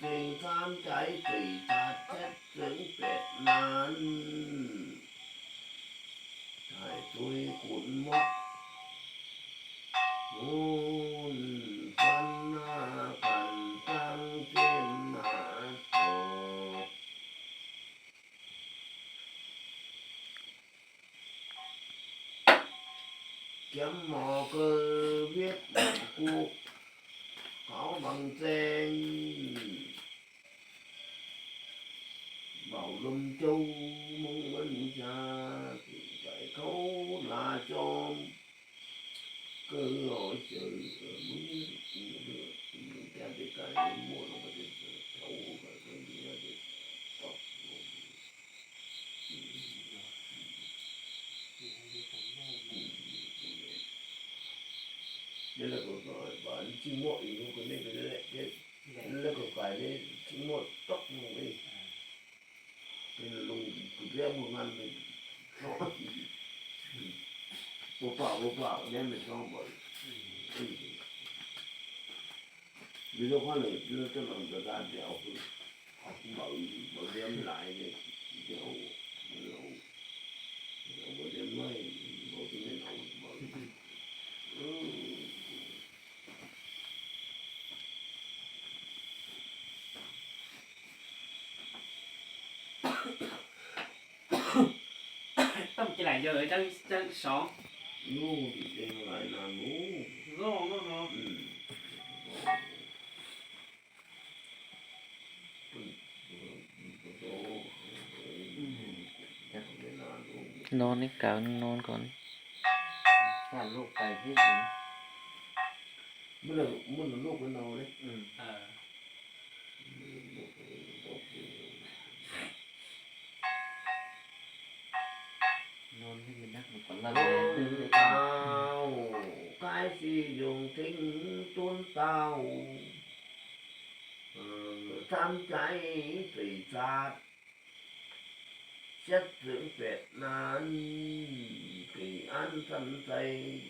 thing thab caiv pem tas teb txeev pem nas, thaiv tui kuv muab mus fab na kan taab teb nas tod. Khiav mos kaw viab mos kuv qauv npaas txees, npaum loo caug Hmoob ua nws xya, tais khaub hlab coob kawg os xyaw, Hmoob, Hmoob caj ces kais muaj no, lawv kom kais li tsis muaj txoj mus li. Loo kuv thiab muaj nqaj, ua pam ua pam neb me txob npaum li. Yog lub qhov lawm lub txoj no ntawd tias npaum npaum li lais, npaum li npaum. Tau ces lais yawg dawb sov. Zoo no. No neb kaw no kom Tau kaib si yoog theej tub tau, thab caiv pem tas teb txeev pem nas, kis ab xab ntxais,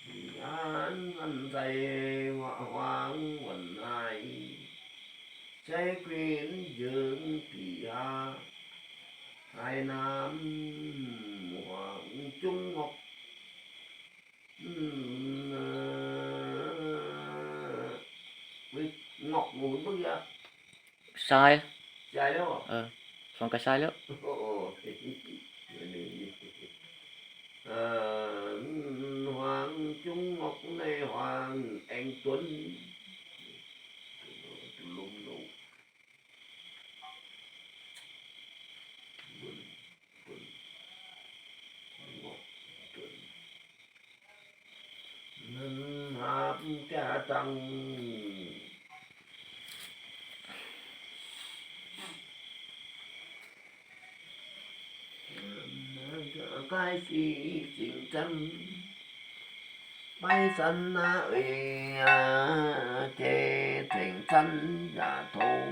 kis ab xab ntxais, huam huam huam nais, saib kuj yeej kis ha, hais nam huam coob nqog, nqog mus npwj ya. Sai. Sai lawm. Foom kas sai lawm. Huam coob nqog nej huam eev tuv, tus lub nus. Hab caj tang kaib si tseem txab, paib xab na ces tseem txab yam thaum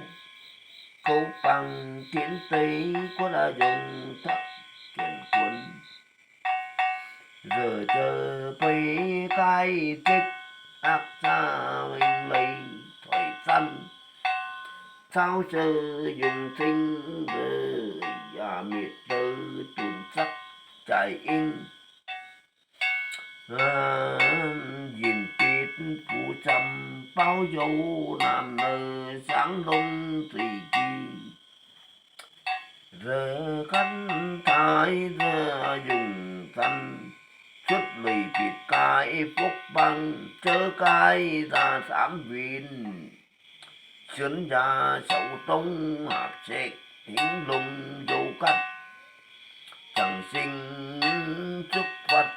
khaub paag thiab teb kuab da yoog thab kiam kuam. Zawm caw peb kaij teb ab txab veej lej thoim txab, txhaub saw yoog theej ntawd yam miv dawb tus txab cai ib. Yim tib kuv txam paub yau nam nawb xaav loo txim ci. Zawg kab thaiv zawg yoog txab, cuab lej pim kaij fob paag tsawb kaij zag xaav vin, xyuv ya saum toob hab tsem heev loo yau kab, tsaam xeeb txug faj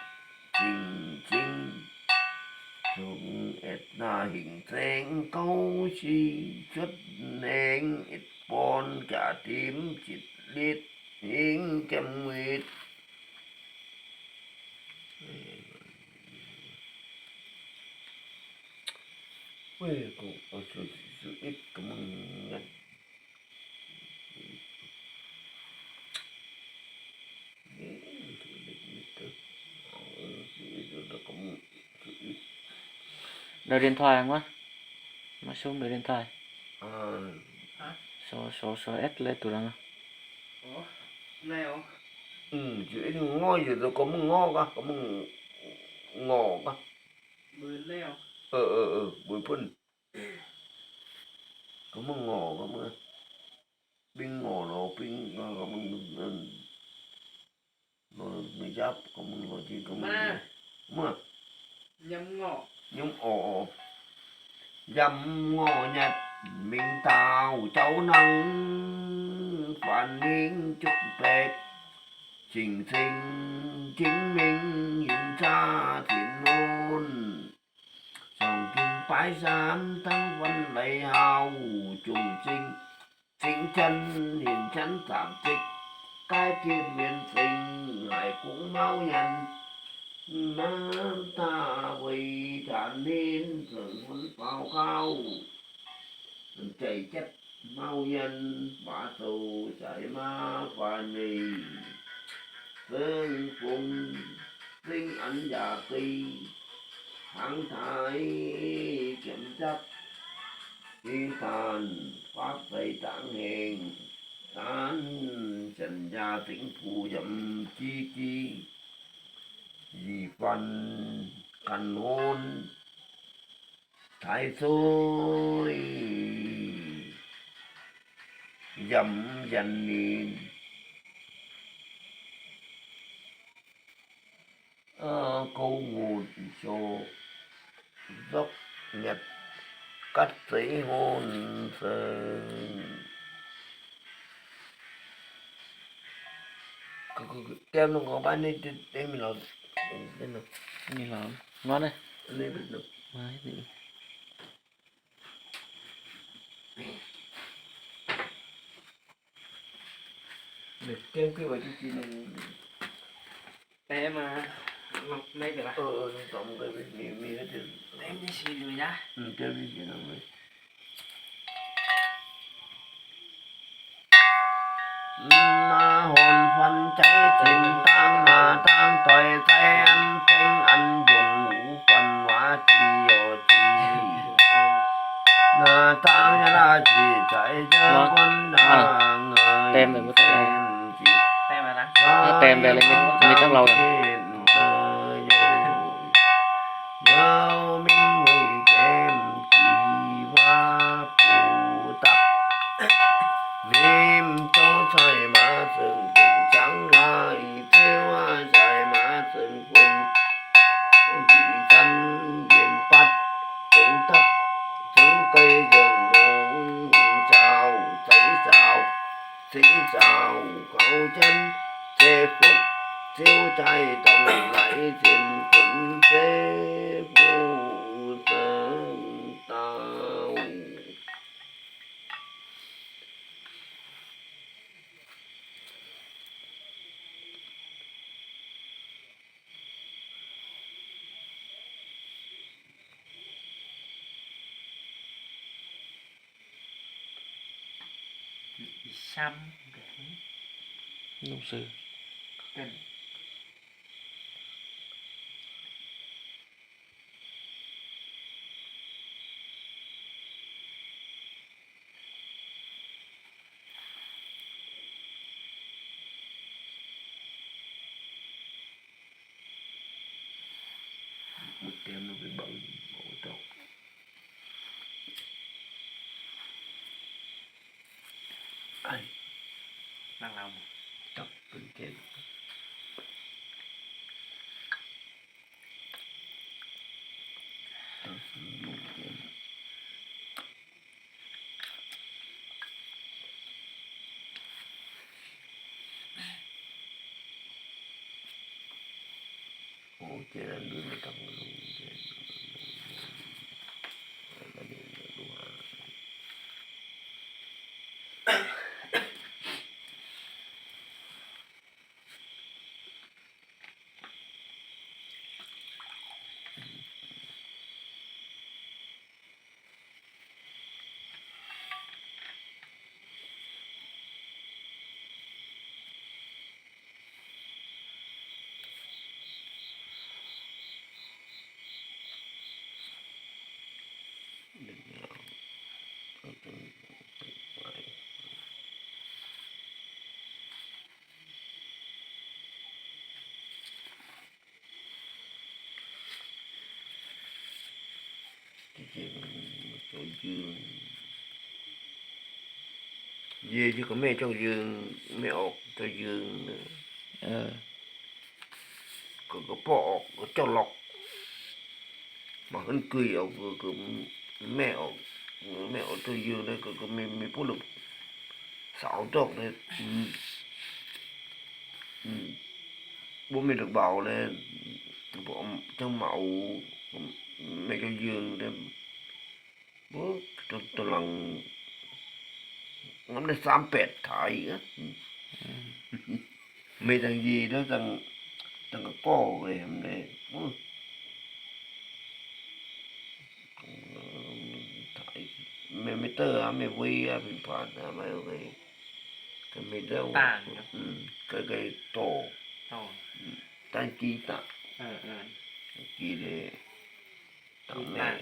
tseem xeeb, tug es na heev txeev kaub si cuab heev es pon kam tim tsim li heev kam vin. Ib, kuv ib, kuv muaj nyiaj. Tus điện thoại quá. Mã số người điện thoại. Số, số, số S lên tụi nó. Ủa? Này ủa? Ừ, chữ S ngó giờ tụi con mưng ngó con, con mưng ngó con. Bưởi leo. Ờ, ờ, ờ, bưởi phun. Con mưng ngó con mưng. Pin ngó nó, pin ngó con mưng. Nó, nó giáp con mưng nó chứ con mưng. Mơ. Nhắm ngó. Nhắm ổ. Dăm ngõ nhật minh thảo châu năng, phản minh chúc Tết, chính sinh, chính minh, hiến cha, thiên hôn. Dòng kinh bái giám, thắng văn lễ hào, chủ sinh, chính chân, hiến chân, thảm trịch, cái thiện miễn sinh, hải cũng máu nhân. Nam ta vây tràn nên, thượng huấn báo cáo, chạy chất máu nhân, bá sâu chạy ma pha nhì. Phương phùng, sinh ăn già ti, tháng thái, kiểm chất, Y tàn, Pháp Tây Táng Hèn, tán, trần gia tĩnh phu dậm chi chi, dị phần, căn hôn, thái sôi, dậm dần nín. Ơ, câu một số dốc nhật cắt giấy hôn sự. Kem no có bác nên tên mình là, tên là, mình là ngon đấy. Nên mình là, ngon đấy. Nws kem kwj ua tib si ne. Teb mas, teb tib si li yam. Nag hôn phân cháy, chim tang ma tang toi cháy, ăn teng ăn dùng ngũ phần hóa chi yo chi. Nag tang ya la chi cháy chớ quân đang ngơi. Tem về một tem. Tem về đây. Tem về lấy mấy, mấy tấm lòng này. Yau minh huệ kem kỳ va pù tắc. Mim châu sai mã sừng phùng trắng lai, thiếu sai mã sừng phùng. Dị săn yên bắt, cũng tắc, trứng cây rừng mùng, sao, thấy sao, chính sao, khẩu chân, chê phúc, thiếu trai tổng lại, thiên tuấn chê phúc, sướng tao. Xăm. Nông sư. Cần. Ua tem no peb npawb ua rau. Ai. Nag laus mus. Tau pw kem. Tau pw kem. Ua ces lawv lub no tau lub ces lawv lub. Ye yog koj mej coj ywg, mej os coj ywg, koj poj os coj los, mas hwv kws os, mej os coj ywg ne, koj mej puab lug xauv toj ne, puab mej lug npaum ne, coj mam, mej coj ywg ne, tug lees ngab dej xab pem thaiv, mej tag yig dab tag koj ne, mej, mej tawj mej huib pim phav, mej tawj, koj tos, tab kib tas, kib le, tab mej,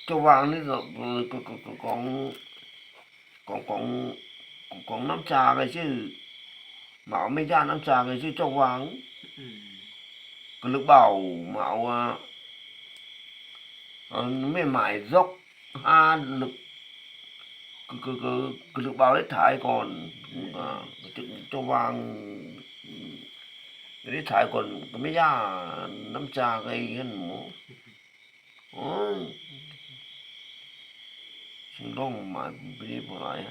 coj vaas ne, koom nab tsa koj xwb, mas ua mej yaj nab tsa koj xwb coj vaas, kws lug npaum mas ua mej mais zog hab lug, kws lug npaum le thaiv koj, coj vaas, le thaiv koj, koj mej yaj nab tsa koj mus, xyoo loj mas peb pom lais.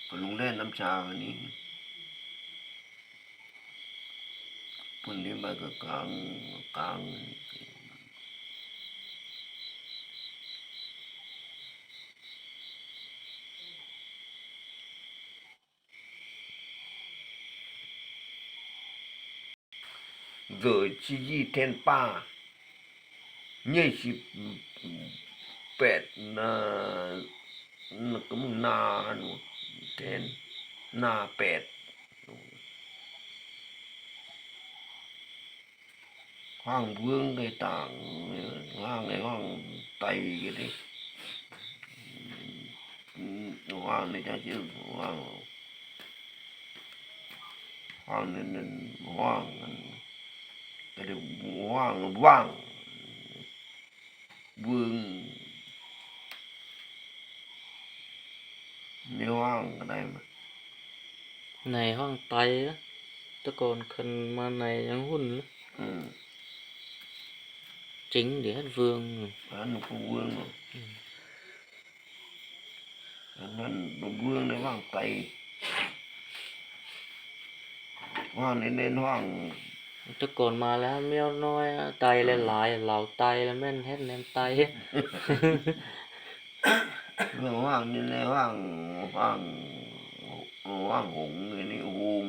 Koj lug le nab tsa ni, poj niam npaj koj kav, kav. Ntxawm tsis yij then paj, nyiaj tsis pem, na, na pem. Huaaj npuab nqe tas, huaaj nqe huaaj tais li, huaaj ne, huaaj, huaaj, huaaj, vaaj, vwj, ne huaaj, nais huaaj tais, tub koos kheev mas nais yog huj, tseev dim hab vwj, vwj ne huaaj tais, huaaj ne, ne huaaj, tub koos mas le hab mej noj tais le laiv, laus tais le mej hab ne tais. Huaaj ne, ne huaaj, huaaj hoov ne, hoov,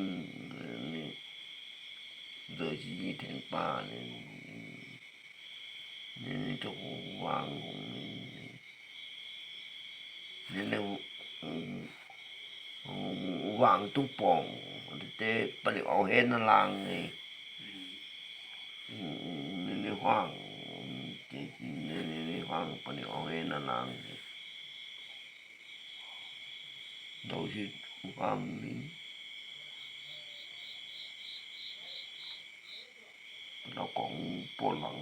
ntxawm tsis yij then paj, ne coj vaaj hoov, ne vaaj tub poom, tes paj li au heb na laaj ne, ne huaaj, ces ne huaaj paj li au heb na laaj, ntau tsis huaaj li. Los koom poj lees,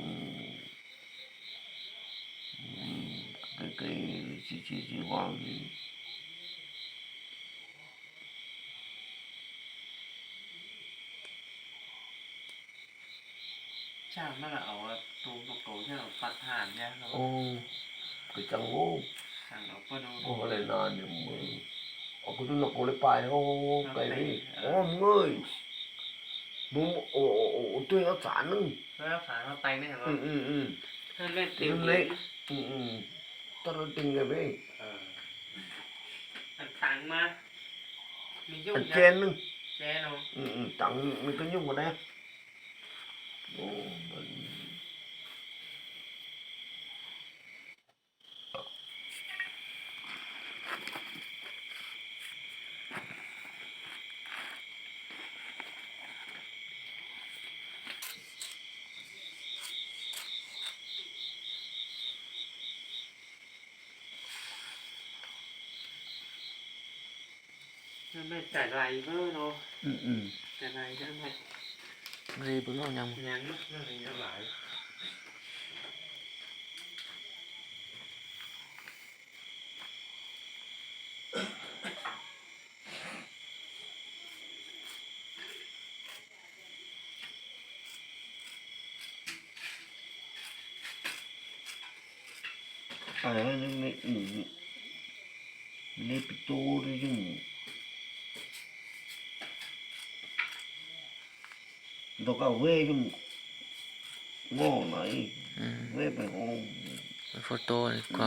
tsis, tsis huaaj li. Kws tsaa u, le na, kuv tub noj kaus le pais, o, kais li, o, mw, mus, ua twg ob txav ne, le, toj rau teg le peb, tse ne, tav me koj nyuj ua dab. Mej cais lais no. Cais lais no. Nqi pw noj nyam. Neb peb tub yeej ntau koj veb yeej muaj na, veb pem hauv photo ko.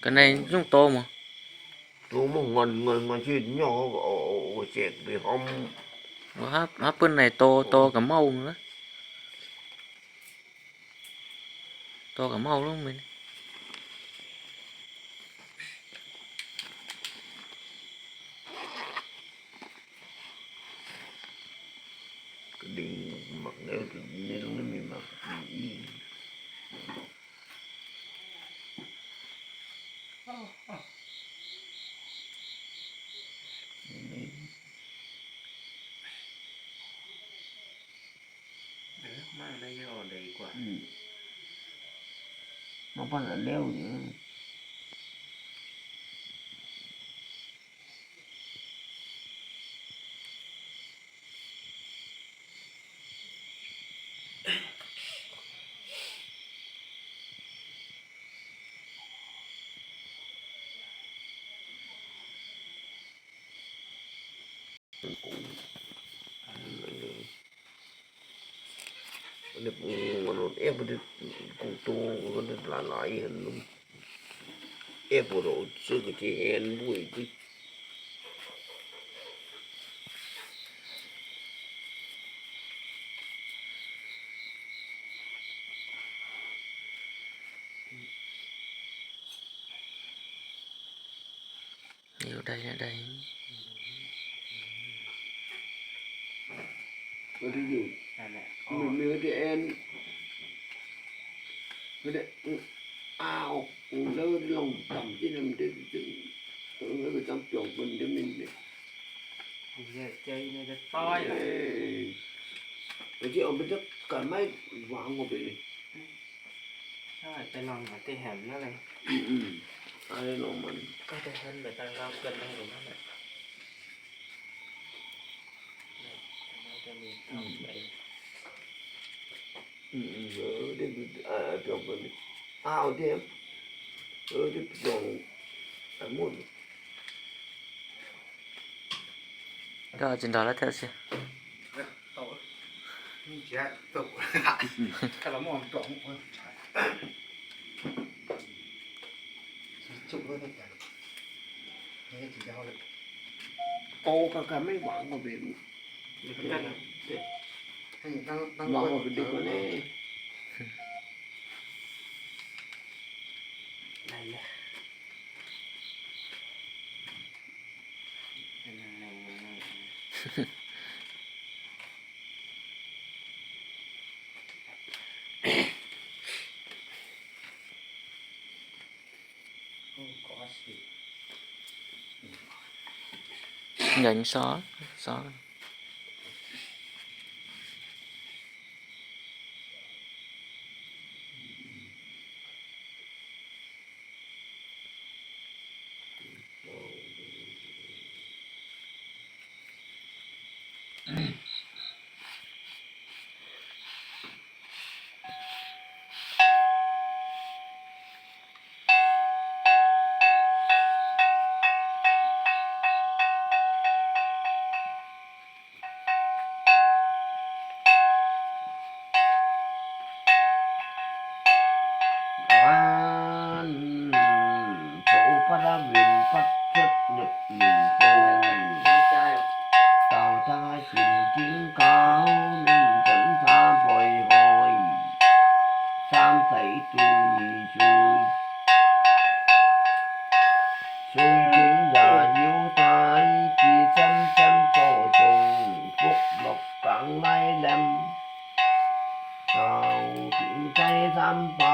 Koj neeg yeej to mas. Tus muaj nqos nqos tsis nyob ua tsev pem hauv. Hab pw neeg to to kam mauj na. To kam mauj lub me. Eb puas, kuv tu, kuv tu la la ib hais lus, eb puas rau xwb kuv ces he npuj twb. Dai dai. Au, lawv loo tam ces lawv cov ploos pes me. Ces ob peb tug kam maib vav nkaus pem li. Tej loo mas tej heev na. Tej heev mas tej heev mas tas zog kawg li na. Koj tsis nrog lawv tham xwb. Au, koj koj mej vav nkaus pem. Vav nkaus pem dib ko ne. Nyeem xov, xov. Rau pab dab vim pab txhab nws nws pau. Tau thab haib tsim ceeb kau neej tseem txhab npoi hoi. Txhab ntxhais ib tug nyuam xyuas. Xyoo ceeb yam nyuj thaiv ci txhab txhab txoj xyoo pub los kaav laib lees. Tau txim txhab txhab npa